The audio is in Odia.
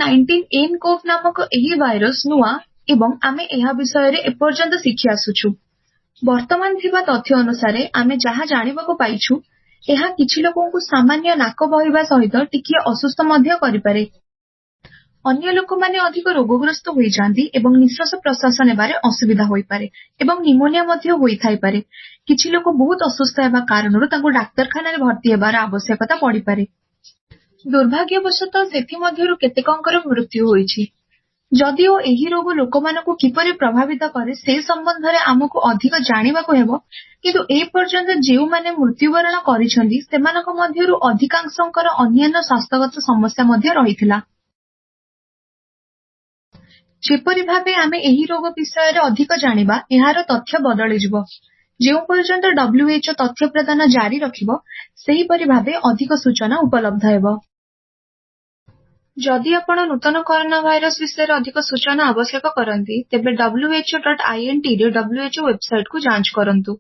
କୋଭିଡ-19 ଏନକୋଭ ନାମକ ଏହି ଭାଇରସ ନୂଆ ଏବଂ ଆମେ ଏହା ବିଷୟରେ ଏପର୍ଯ୍ୟନ୍ତ ଶିଖି ଆସୁଛୁ। ବର୍ତ୍ତମାନ ଥିବା ତଥ୍ୟ ଅନୁସାରେ ଆମେ ଯାହା ଜାଣିବାକୁ ପାଇଛୁ, ଏହା କିଛି ଲୋକଙ୍କୁ ସାମାନ୍ୟ ନାକ ବହିବା ସହିତ ଟିକିଏ ଅସୁସ୍ଥ ମଧ୍ୟ କରିପାରେ। ଅନ୍ୟ ଲୋକମାନେ ଅଧିକ ରୋଗଗ୍ରସ୍ତ ହୋଇଯାଆନ୍ତି ଏବଂ ନିଶ୍ୱାସ ପ୍ରଶ୍ୱାସ ନେବାରେ ଅସୁବିଧା ହୋଇପାରେ ଏବଂ ନିମୋନିଆ ମଧ୍ୟ ହୋଇଥାଇପାରେ। କିଛି ଲୋକ ବହୁତ ଅସୁସ୍ଥ ହେବା କାରଣରୁ ତାଙ୍କୁ ଡାକ୍ତରଖାନାରେ ଭର୍ତ୍ତି ହେବାର ଆବଶ୍ୟକତା ପଡ଼ିପାରେ। ଦୁର୍ଭାଗ୍ୟବଶତଃ ସେଥିମଧ୍ୟରୁ କେତେକଙ୍କର ମୃତ୍ୟୁ ହୋଇଛି। ଯଦିଓ ଏହି ରୋଗ ଲୋକମାନଙ୍କୁ କିପରି ପ୍ରଭାବିତ କରେ ସେ ସମ୍ବନ୍ଧରେ ଆମକୁ ଅଧିକ ଜାଣିବାକୁ ହେବ, କିନ୍ତୁ ଏପର୍ଯ୍ୟନ୍ତ ଯେଉଁମାନେ ମୃତ୍ୟୁବରଣ କରିଛନ୍ତି ସେମାନଙ୍କ ମଧ୍ୟରୁ ଅଧିକାଂଶଙ୍କର ଅନ୍ୟାନ୍ୟ ସ୍ୱାସ୍ଥ୍ୟଗତ ସମସ୍ୟା ମଧ୍ୟ ରହିଥିଲା। ଯେପରି ଭାବେ ଆମେ ଏହି ରୋଗ ବିଷୟରେ ଅଧିକ ଜାଣିବା, ଏହାର ତଥ୍ୟ ବଦଳିଯିବ। ଯେଉଁ ପର୍ଯ୍ୟନ୍ତ WHO ତଥ୍ୟ ପ୍ରଦାନ ଜାରି ରଖିବ, ସେହିପରି ଭାବେ ଅଧିକ ସୂଚନା ଉପଲବ୍ଧ ହେବ। ଯଦି ଆପଣ ନୂତନ କରୋନା ଭାଇରସ ବିଷୟରେ ଅଧିକ ସୂଚନା ଆବଶ୍ୟକ କରନ୍ତି, ତେବେ who.int ରେ WHO ୱେବସାଇଟକୁ ଯାଞ୍ଚ କରନ୍ତୁ।